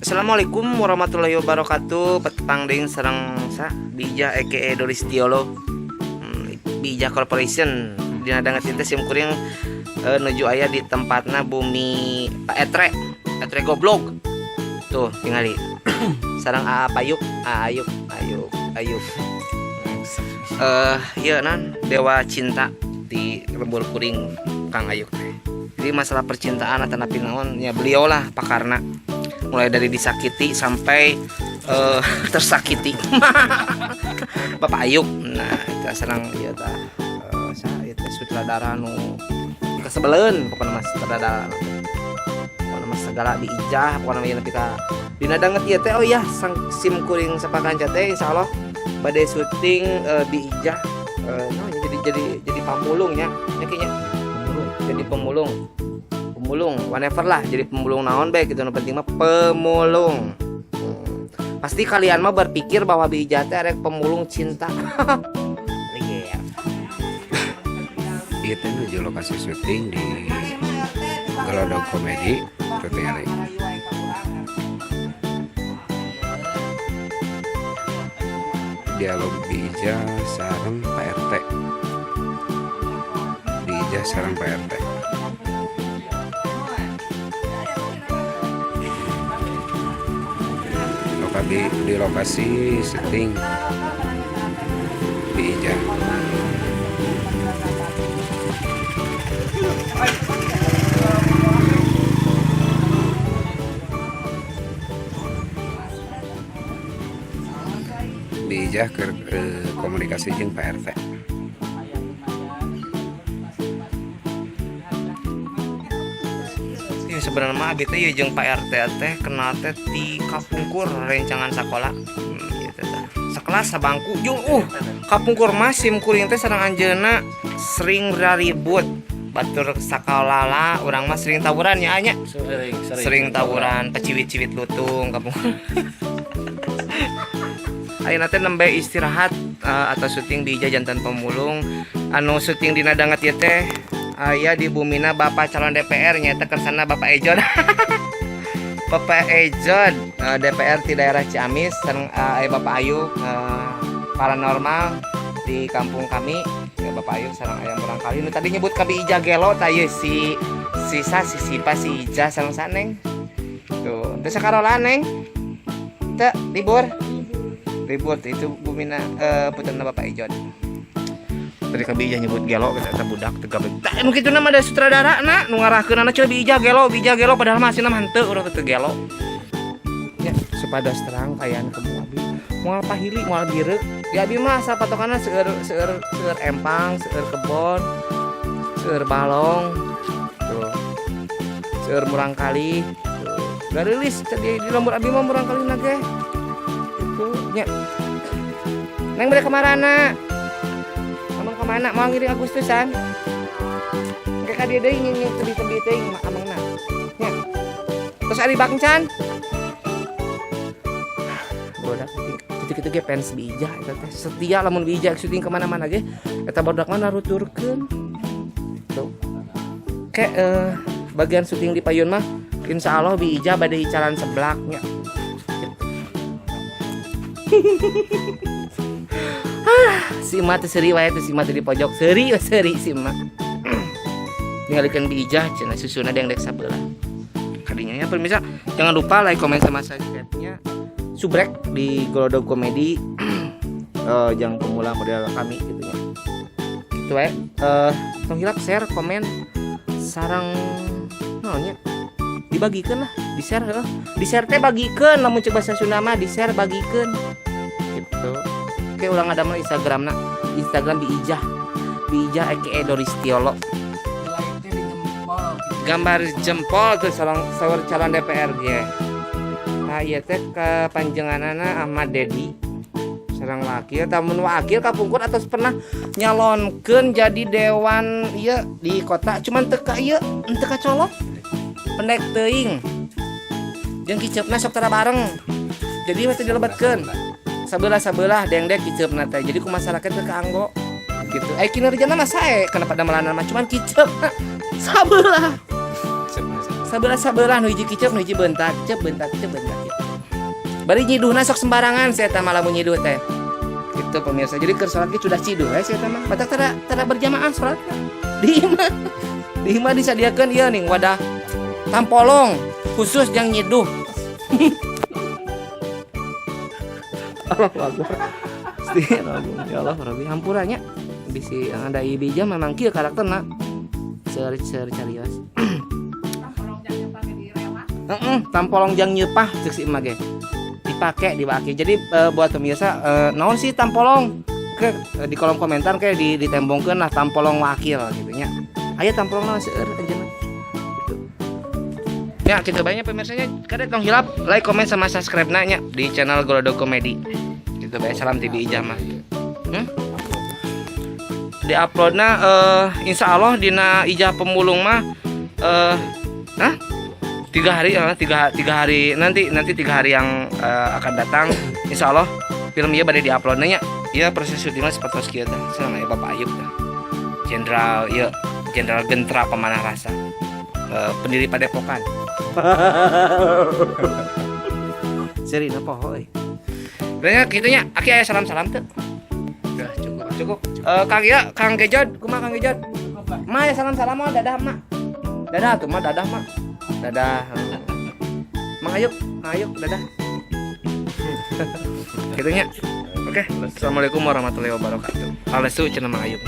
Assalamualaikum warahmatullahi wabarakatuh. Petang deui sareng sa Bija aka Doris Tiolo. Bija Corporation. Dina danget teh sim kuring nuju aya di tempatna bumi Pak Etre. Etre goblok. Tuh tingali. Sareng A Payuk, A Ayuk, Ayuk, Ayuk. Ieu nan Dewa Cinta di lembur kuring Kang Ayuk teh. Jadi masalah percintaan atau napi naon ya beliau lah pakarna, mulai dari disakiti sampai tersakiti Bapak Ayuk. Nah, itu sareng ieu tah saha ieu teh, sutradara nu kasebeleun pokoknya mah, sutradara pokoknya mah segala diijah pokoknya mah ieu nepi ka dina danget ieu teh. Oh iya, sang sim kuring sapakanca teh insyaallah bade syuting diijah no, jadi pamulung nya nya kayaknya jadi pemulung pemulung whatever lah, jadi pemulung naon baik gitu, nu penting mah pemulung. Pasti kalian mah berpikir bahwa Bija teh rek pemulung cinta. Iya. Itu menuju lokasi syuting di Gelodok Komedi tuh tingali. Dialog Bija sareng Pak RT, Bija sareng Pak RT. Lokasi di lokasi syuting Bija. Bija ke komunikasi jeung Pak RT. Ya, sebenarnya mah abi teh ieu jeung Pak RT teh kenal teh di kapungkur rencangan sakola, gitu tah. Sekelas sabangku jeung kapungkur mah sim kuring teh sareng anjeunna sering raribut, batur sakalala urang mah sering tawuran ya nya. Sering, sering. Sering tawuran paciwit-ciwit lutung kapungkur. Ayeuna teh nembe istirahat atau syuting di janten pemulung anu syuting dina danget ieu teh aya di bumina Bapak calon DPR nyata kersana Bapak Ejon. Bapak Ejon DPR di daerah Ciamis sareng aya Bapak Ayu paranormal di kampung kami ya. Bapak Ayu sareng aya murangkali nu tadi nyebut ka Bi Ija gelo tah ieu, si sisa si Sipa, si Ija sareng Saneng tuh teu sakarola. Neng teu libur libur itu bumina putrana Bapak Ejon. Tadi ka Bi Ija nyebut gelo gitu, eta budak teu gawe tah nu kitu mah da sutradara na nu ngarahkeun cenah Bi Ija gelo, Bi Ija gelo, padahal mah aslinya mah henteu, urang teu gelo ya. Supados terang kayaan kemu abi moal pahili moal bireuk ya. Abi mah asal patokanna seueur seueur seueur empang, seueur kebon, seueur balong tuh, seueur murangkali tuh garilis di lembur abi mah murangkali ge itu nya. Neng bade kamarana? Amang kemana? Mau ngiring Agustusan? Kayak ka dieu deui nying tebih-tebih teuing amangna. Nya. Terus ari bakcan. Bodak kitu-kitu ge fans Bi Ijah eta teh setia, lamun Bi Ijah syuting kemana-mana ge eta bodak mah naruturkeun. Tuh. Kayak bagian syuting di payun mah insya Allah Bi Ijah bade icalan seblaknya. Gitu. Si emak teh seuri wae teh, si emak teh di pojok seuri we, seuri si emak ningalikeun Bi Ijah cenah susuna dengdek sabelah kadinya ya. Pemirsa, jangan lupa like, komen, sama subscribe-nya, subrek di Golodog Komedi jangan pemula model kami gitu ya, gitu ya. Tong hilap share, komen, sareng naonnya, dibagikan lah, di share heuh. Di share teh bagikeun, lamun cek bahasa Sunda mah di share bagikeun gitu. Oke, ulang ada mah Instagramna, Instagram Bi Ijah, Bi Ijah aka Doris Tiolo. Like-nya di jempol. Gambar jempol tuh calon saur calon DPR ge. Nah, ieu teh kepanjenganana Ahmad Dedi sareng wakil tamun wakil kapungkur atau pernah nyalonkeun jadi dewan ieu di kota, cuman teu ka ieu, teu kacolok, pendek teuing jeung kiceupna sok tara bareng, jadi mah teu dilebetkeun, sabelah sabelah dengdek kiceupna teh, jadi ku masyarakat teu kaanggo gitu. Kinerjana mah sae kenapa ada melana mah, cuman kiceupna sabelah. Sabelah sabelah, nu hiji kicep, nu hiji bentak, kicep bentak, kicep bentak gitu. Bari nyiduhna sok sembarangan saya mah lamun nyiduh teh. Gitu, pemirsa. Jadi keur salat ge sudah ciduh we saya mah. Batak tara tara berjamaah salat di imah. Di imah disadiakeun ieu nih, wadah tampolong khusus yang nyiduh. Allahu Akbar. Astagfirullah. Ya Allah, Rabbi, hampura nya. Bisi ada ibija memang kieu karakterna. Seur seur carios. Heeh, tampolong jang nyeupah cek si emak ge. Dipake dibaki. Jadi buat pemirsa, naon sih tampolong? Ke di kolom komentar kayak di ditembongkeun lah tampolong wakil gitu nya. Aya tampolong naon seueur anjeunna. Gitu. Ya, kita banyak pemirsanya. Kada tong hilap like, komen sama subscribe nya di channel Golodog Komedi. Gitu bae, salam TV Ijah mah. Di uploadna insya Allah dina Ijah Pemulung mah nah 3 hari, 3, 3 hari nanti, nanti 3 hari yang akan datang, insya Allah film ieu bade diupload nya. Ya, proses syutingnya seperti kieu tah. Sama ya Bapak Ayub tah, jenderal ieu, Jenderal Gentra Pemanah Rasa, pendiri Padepokan. Seri poho euy. Kayaknya kitu nya, Aki aya salam-salam teu? Udah cukup. Cukup. Kang ya, Kang Gejod, kumaha Kang Gejod? Ma ya salam-salam mah, dadah mak. Dadah tuh mah, dadah mak. Dadah. Mang Ayub, Mang Ayub, dadah. Kitu nya. Oke, assalamualaikum warahmatullahi wabarakatuh. Alesu cenah Mang Ayub.